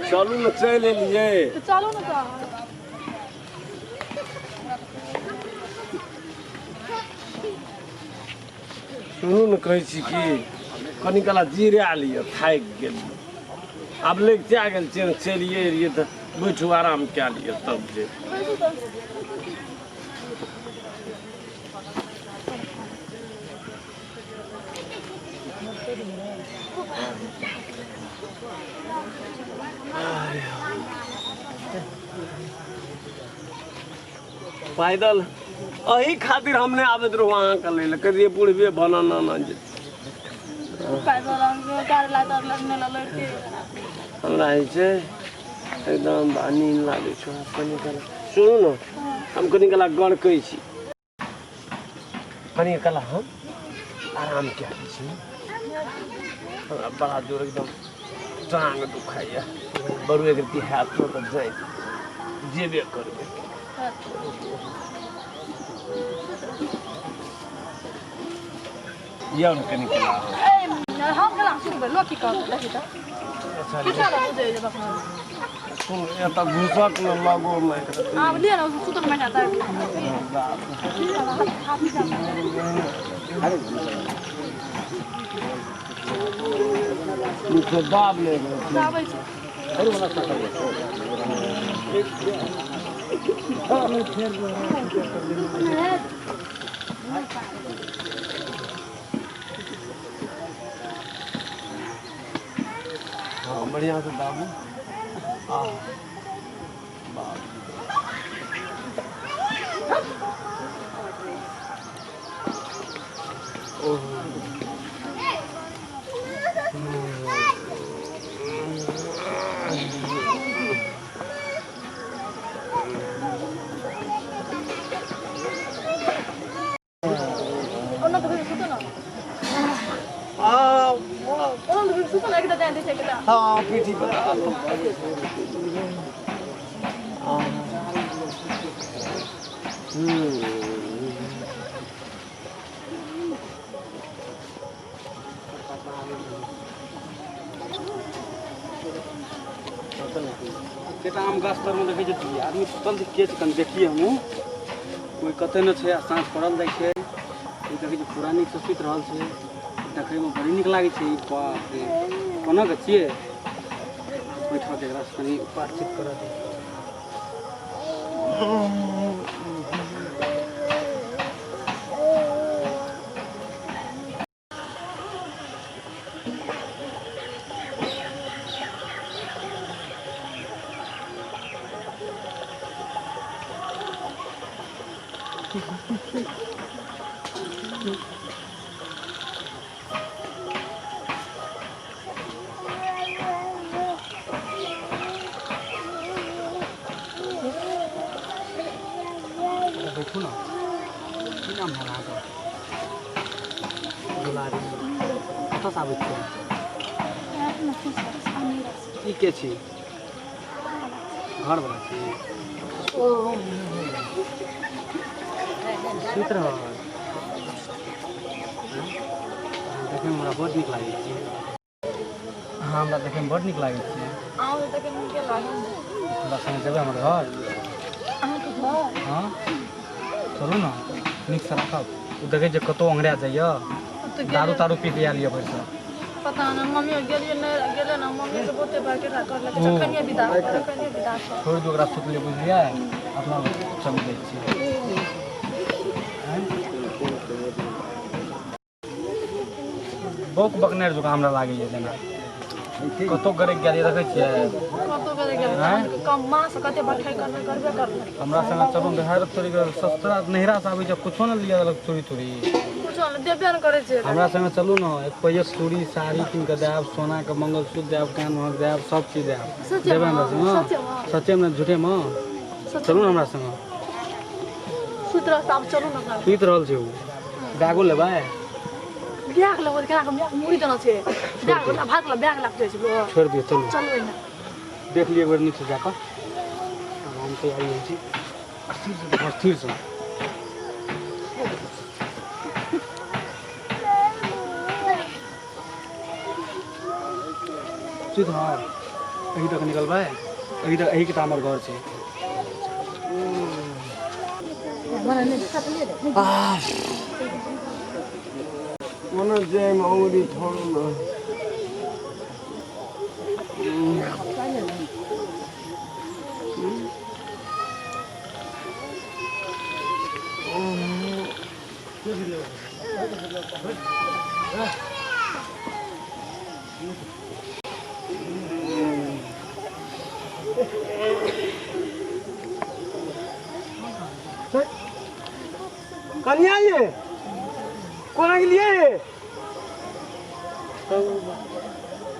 चलू ने चलि एलियै। तऽ चलू ने तऽ। सुनू ने, कहै छी कि कनि काल जिरा लिअ, थाकि गेलियै, आब लगिचा गेल छियै, चलिए एलियै तऽ बैठू, आराम कए लिअ तब जे। बैसू तऽ। पैदल एहि खातिर हम नहि आबैत रहू अहाँके लै लए, कहियै बुढ़बे बनाना ना जे पैदल गाड़ी लागल लगने लड़के। हमरा होइ छै एकदम बा नींद लागै छै। कनि काल सुनू ने, हम कनि काल गड़कै छी, कनि काल हम आराम कए लै छी। हमरा बड़ा जोर एकदम टांग दुखाइए। बड़ू एक रत्ती हैत तऽ जाइ जेबे करबै। यौ ने कनि काल हम केना सुतबै? लोक की कहत? देखी तऽ किछो ने बुझै जे बखना। सुन, एतऽ घुसक ने लगो मे। आब लिअ ने, सुतल बैठा तऽ दाब ले। दाबै छै। हाँ, बढ़िया से दाबू। आ बाप ओहो। ओना तऽ सुतू ने। आ ओना तऽ सुतू ने, एकटा जान दै छै एकटा। हाँ, पीठी पर। एतेटा आम गाछ तरमे देखै छियै आदमी सुतल छै। के छै कनि देखियै हमहूँ। कोइ कतऽ नहि छै आ साँझ पड़ल जाइ छै। ई देखै छियै पूरा नीकसँ सुति रहल छै। देखैमे बड़ी नीक लागै छै ई। बाप रे, कोना के छियै? बैठऽ दे, एकरासँ कनि बातचीत करऽ दे। बैठू ने। की नाम भेल अहाँके? दुलारी। कतऽसँ आबै छियै? ई के छी? घरवला छी? सुति रहल देखैमे हमरा बड्ड नीक लागै छै। अहाँ हमरा देखैमे बड्ड नीक लागै छै। अहूँ तऽ देखैमे नीके लागल। हमरा सङ्गे जेबै हमर घर? अहाँके घर? हँ, चलू ने। नीकसँ राखब। ओ देखै छियै कतहु ओंघरा जाइए। तऽ दारू तारू पी कऽ आयल यऽ भरिसँ। पता नहि, मम्मी गेलियै नहि गेलै ने, मम्मी से बहुते बड़केटा करलकै, कनिए विदा कर, कनिए विदा कर। छोड़ि दियौ ओकरा, सुतलै, बुझलियै? अपना चलि जाइ छियै। बौक बकनेर जकाँ हमरा लागैए जेना कतहु गरकि गेलियै, देखै छियै। कतौ गेलै गेलै कम माँ से कते बड़खाइ करबै करबे करबै। हमरा संगे चलू ने। देहार चोरी कर ससुरा नैहरासँ आबै छै, कुछो नहि लिअ देलक, चोरी तोरी। कुछो नहि देबे नहि करै छै। हमरा संगे चलू ने, एक पैयक चूड़ी साड़ी कीन कऽ देब, सोनाके मंगलसूत्र देब, कान महक देब, सब चीज देब। सच्चे? देबै हमरा संगे? सच्चेमे? सच्चेमे, झूठेमे? चलू ने हमरा संगे। सुति रहल, आब चलू ने अपना। सुति रहल छै ओ। बैगो लेबै? बैग लेबै केना? कऽ मुड़ी देना छै बैग, भात बैग लए कऽ जाइ छै लोक। छोड़ि दियौ, चलू। चलबै ने। देख लिअ एक बेर नीकसँ जाकऽ। आब हम तैयारी होइ छी। स्थिरसँ देखो, स्थिरसँ सुति रहल। एहि तक निकलबै, एहि तक, एहिके तऽ हमर घर छै। कोना जाइमे अङ्गुरी छोड़ू ने। कनिया ये कोना गेलियै?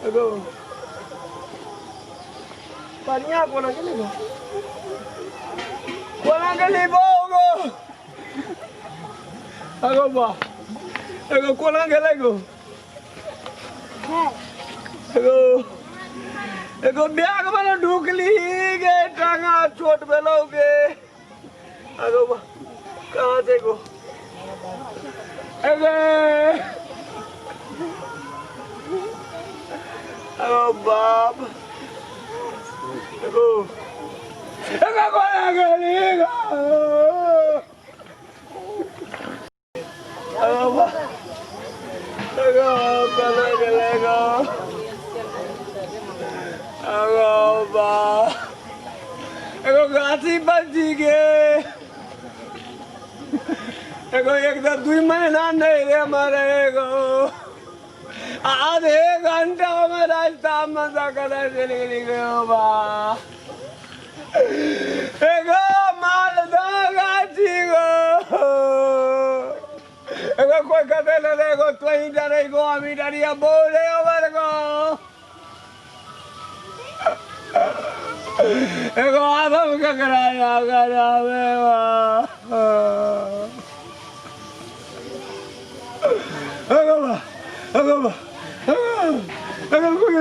एगो कनिया कोना गेलै गो? कोना गेली बौ गो? एगो बा, एगो कोना गेलै गो? एगो एगो बैग में न ढुकली गे, टांगा चोट भेलौ गे। एगो बा, कहाँ छै गो? एगे एगो बाप, एगो एगो कोना गेली गो? एगो बा, एगो कोना गेलै गो? एगो बा, एगो गाछी बची गे। एगो एक तऽ 2 महीना नहीं रे मरे एगो, आधे घंटा में रास्ता मजा करा चली गेली गो बा। एगो मालदा गाछी गो, एगो कोई कते ले एगो तोही डरे गो, हम डरिया बोले हमर गो। एगो आदम ककरा करावे बा। एगो बा, एगो बा, एगो कोई